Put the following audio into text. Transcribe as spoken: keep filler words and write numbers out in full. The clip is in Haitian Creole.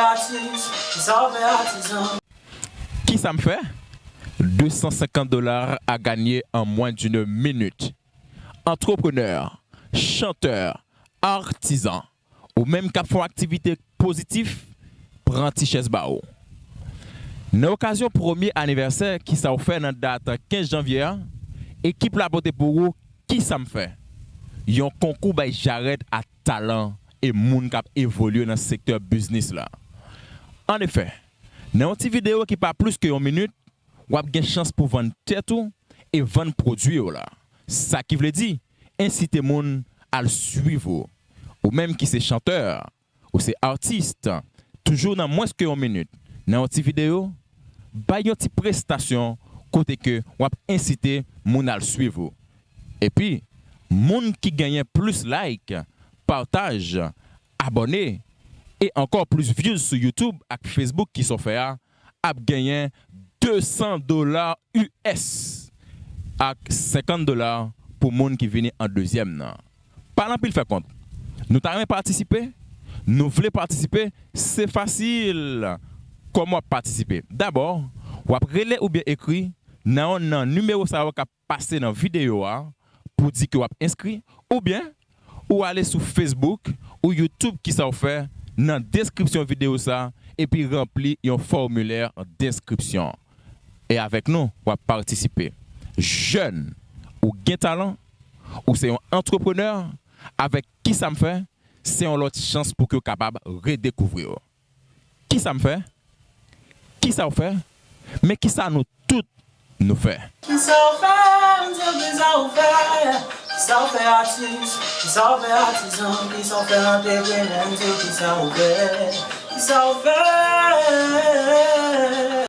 Atis, kisa w fè, atizan? Kisa m fè? De san senkant dola à gagner en moins d'une minute. Antreprenè, chantè, atizan, ou menm k ap fè yon aktivite pozitif, pran ti chèz ba ou. Nan okazyon premye anivèsè Kisa w fè nan dat kenz janvye a, ekip la pote pou ou Kisa m fè? Yon konkou bay jarèt a talan e moun k ap evolye nan sektè biznis la. Annefè, nan yon ti videyo ki pa plis ke yon minit, w ap gen chans pou vann tèt ou e vann pwodui w la. Sa ki vle di, ensite moun al swiv ou. Ou menm ki se chantè, ou se atis, toujou nan mwens ke yon minit, nan yon ti videyo, bay yon ti prestasyon kote ke w ap ensite moun al swiv ou. Epi, moun ki genyen plis like, pataj, abòne, e ankò plis views sou YouTube ak Facebook Kisa w fè a, ap genyen de san dola U S ak senkant dola pou moun ki vini an dezyèm nan. Pa nan pil fè kont. Nou ta renmen patisipe? Nou vle patisipe? Se fasil. Kòman w ap patisipe? Dabò, w ap rele oubyen ekri nan yon nan nimewo sa yo k ap pase nan videyo a pou di ke w ap enskri, oubyen ou ale sou Facebook ou YouTube Kisa w fè nan deskripsyon videyo sa epi ranpli yon fòmilè deskripsyon. E avèk nou, w ap patisipe. Jèn, ou gen talan, ou se yon antreprenè, avèk Kisa m fè, se yon lòt chans pou ke w kapab redekouvri w. Kisa m fè? Kisa w fè? Men kisa nou tout nou fè? Kisa w fè? M di w kisa w fè? Kisa w fè atis? Kisa w fè atizan? Kisa w fè antreprenè? M di w kisa w fè? Kisa w fè?